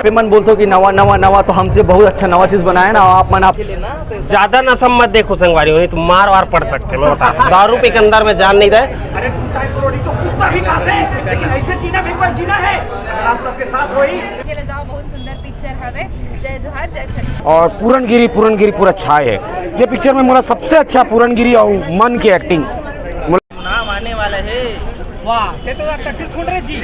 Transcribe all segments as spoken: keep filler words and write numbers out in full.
पे मन बोलते हो कि नवा नवा नवा, तो हमसे बहुत अच्छा नवा चीज बनाया ना आप मन। आप ज्यादा नशा मत देखो संगवारी हो, नहीं तो मार वार पड़ सकते हैं, मैं बता रहा हूँ। दारू पी के अंदर में जान नहीं दे। अरे तुम टाइप रोटी तो कुत्ता भी खाते हैं, लेकिन ऐसे जीना भी कोई जीना है। अगर आप सबके साथ हो ही। देखे ले जाओ, बहुत सुंदर पिक्चर हवे। जय जोहार, जय छत्तीसगढ़। और पूरनगिरी, पूरनगिरी पूरा छाए है ये पिक्चर में। मोला सबसे अच्छा पूरनगिरी और मन के एक्टिंग। नाम आने वाला है। वाह, ये तो यार टट्टी खोल रहे जी।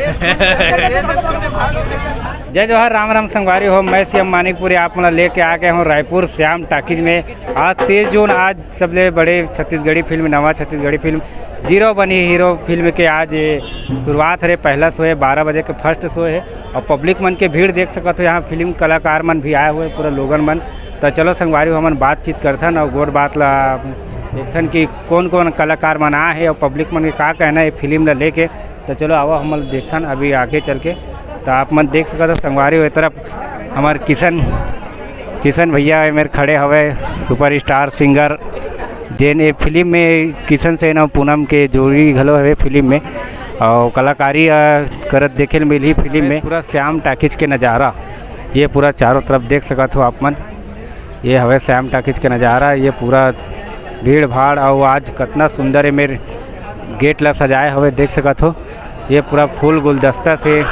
जय जोहार, राम राम संगवारी हो। मैं सीएम मानिकपुरी आप मन ला लेके आ गए हूँ रायपुर श्याम टाकीज में। आज तेईस जून, आज सबले बड़े छत्तीसगढ़ी फिल्म, नवा छत्तीसगढ़ी फिल्म जीरो बनी हीरो फिल्म के आज ये शुरुआत हरे। पहला शो है, बारह बजे के फर्स्ट शो है और पब्लिक मन के भीड़ देख सकत हो। यहाँ फिल्म कलाकार मन भी आए हुए, पूरा लोगन मन। तो चलो संगवारी हो, हमन बातचीत करथन और गोठ बात ला देखथन कि कौन कौन कलाकार मन आए हे और पब्लिक मन के का कहना है फिल्म ला लेके। तो चलो आवा, हमन देखथन अभी आगे चल के। तो आप मन देख सकत हो संगवारी हो, ए तरफ हमार किशन, किशन भैया ए मेर खड़े हवे, सुपरस्टार सिंगर, जेन ए फिल्म में किशन सेन और पूनम के जोड़ी घलो हवे फिल्म में, और कलाकारी, अ, करत देखे ल मिलही फिल्म में। पूरा श्याम टाकीज के नज़ारा, ये पूरा चारों तरफ देख सकत हो आप मन। ये हवे श्याम टाकीज के नज़ारा, ये पूरा भीड़ भाड़, और आज कतना सुंदर ए मेर गेट ला सजाए हवे, देख सकत हो। ये पूरा फूल गुलदस्ता से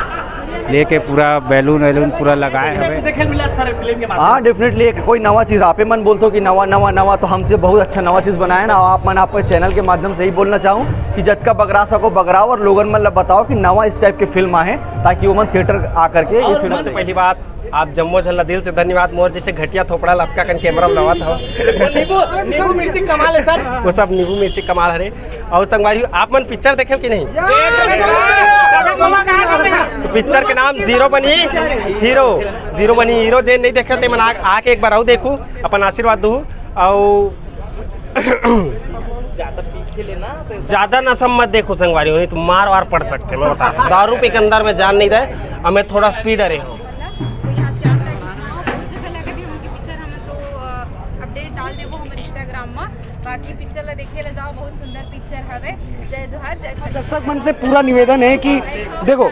लेके पूरा बैलून वैलून पूरा लगाए हवे। देखे मिला सर फिल्म के माध्यम हाँ, डेफिनेटली। एक कोई नवा चीज़ आपे मन बोलते हो कि नवा नवा नवा, तो हमसे बहुत अच्छा नवा चीज़ बनाया ना। आप मन, आपके चैनल के माध्यम से ही बोलना चाहूँ कि जतका बगरा सको बगराओ और लोगन मन ला बताओ कि नवा इस टाइप के फिल्म आहे, ताकि वो मन थिएटर आ करके ये और फिल्म सबसे देखें। पहली बात, आप जम्मो झन ला दिल से धन्यवाद। मोर जैसे घटिया थोपड़ा लतका कन कैमरा में लवत हो। नींबू, नींबू मिर्ची कमाल है सर। वो सब नींबू मिर्ची कमाल हरे। और संगवारी, आप मन पिक्चर देखे हो कि नहीं? तो पिक्चर के नाम जीरो बनी हीरो, जीरो बनी हीरो। जे नहीं देखे हो, ते मन आ-, आके एक बार आऊ देखू, अपन आशीर्वाद दू। और ज्यादा नशा मत देखो संगवारी हो, नहीं तो मार वार पड़ सकते हैं, मैं बता रहा हूँ। दारू पी के अंदर में जान नहीं दे, और मैं थोड़ा पी डरे हूँ। तो यहाँ श्याम टाकीज में आओ, बहुत जगह लगे भी हमन के पिक्चर, हमन तो, अ, अपडेट डाल देबो हमर इंस्टाग्राम में। बाकी पिक्चर ला देखे ला जाओ, बहुत सुंदर पिक्चर हवे। जय जोहार, जय छत्तीसगढ़। दर्शक मन से पूरा निवेदन है कि देखो,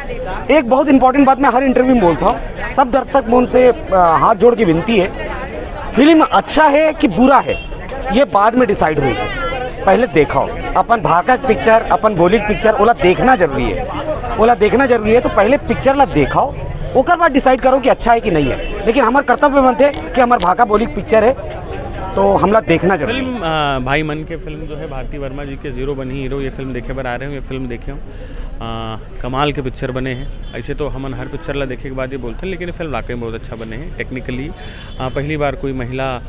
एक बहुत इंपॉर्टेंट बात मैं हर इंटरव्यू में बोलता हूँ, सब दर्शक मन से, अ, हाथ जोड़ के विनती है, फिल्म अच्छा है कि बुरा है, ये बाद में डिसाइड होई। पहले देखाओ अपन भाखा के पिक्चर, अपन बोली के पिक्चर, ओला देखना जरूरी है, ओला देखना जरूरी है। तो पहले पिक्चर ला देखाओ, ओकर बाद डिसाइड करो कि अच्छा है कि नहीं है। लेकिन हमार कर्तव्य बनते कि हमार भाखा बोली के पिक्चर है, तो हमला देखना जरूरी है। फिल्म, अ, भाई मन के फिल्म जो है भारती वर्मा जी के जीरो बनी हीरो, ये फिल्म देखे बर आ रहे हो, ये फिल्म देखे हो। अ, कमाल के पिक्चर बने हैं। ऐसे तो हमन हर पिक्चर ला देखे के बाद ये बोलते हैं, लेकिन ये फिल्म वाकई में बहुत अच्छा बने हैं टेक्निकली। अ, पहली बार कोई महिला, अ,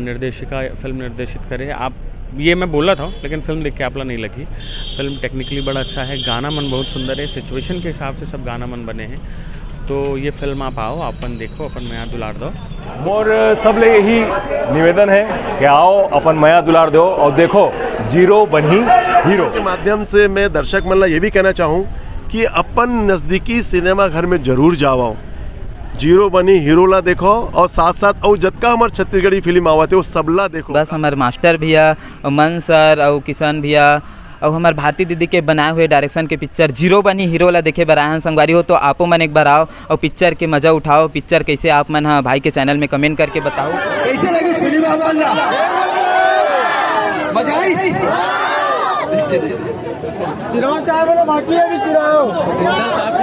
निर्देशिका फिल्म निर्देशित करे। आप, ये मैं बोला था, लेकिन फिल्म देख के आप ला नहीं लगी। फिल्म टेक्निकली बड़ा अच्छा है, गाना मन बहुत सुंदर है, सिचुएशन के हिसाब से सब गाना मन बने हैं। तो ये फिल्म आप आओ, अपन देखो, अपन मया दुलार दो। मोर सबले यही निवेदन है कि आओ, अपन मया दुलार दो और देखो जीरो बनी हीरो। के माध्यम से मैं दर्शक मन ला ये भी कहना चाहूँ कि अपन नजदीकी सिनेमा घर में जरूर जाओ, जीरो बनी हीरो ला देखो और साथ साथ और जतका हमार छत्तीसगढ़ी फिल्म आवत है वो सबला देखो। बस हमार मास्टर भैया और मन सर और किशन भैया और हमार भारती दीदी के बनाए हुए डायरेक्शन के पिक्चर जीरो बनी हीरो ला देखे बर आए हन संगवारी हो, तो आपो मन एक बार आओ और पिक्चर के मजा उठाओ। पिक्चर कैसे आप मन ह भाई के चैनल में कमेंट करके बताओ। कैसे लगी फिल्म आप मन ला? मजा आई? सिनेमा चाहे बोलो, बाकी है भी सिनेमा।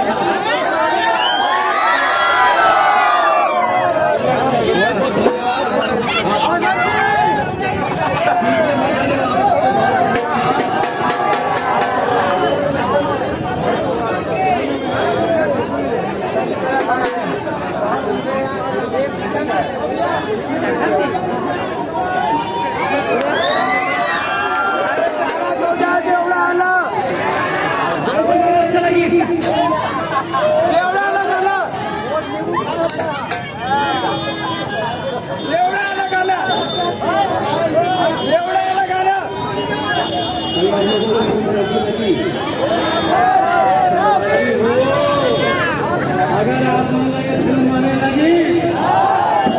अगर आप मन ला ये फिल्म बने लगी,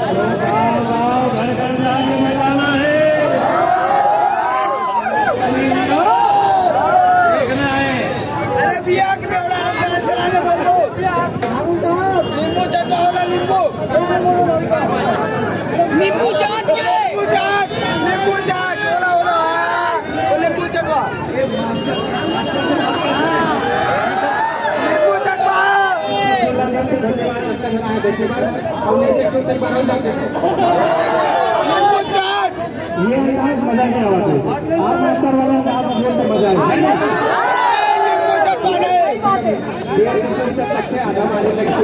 तो गाँव गाँव, घर घर जाके बजाना है। देखना है। अरे भैया, के बेवड़ा चला, चला, चला, बोल दो। नींबू चाट के। नींबू चाट, नींबू चाट, ओला, ओला, हाँ। ओ नींबू चाट बा। नींबू चाट बा। नींबू चाट। ये अंदाज मजा नहीं आवा था। आप मास्टर वाला अंदाज, आप बोलते मजा आया। नींबू चाट बा। ये अंदाज से आधा मारे लगे।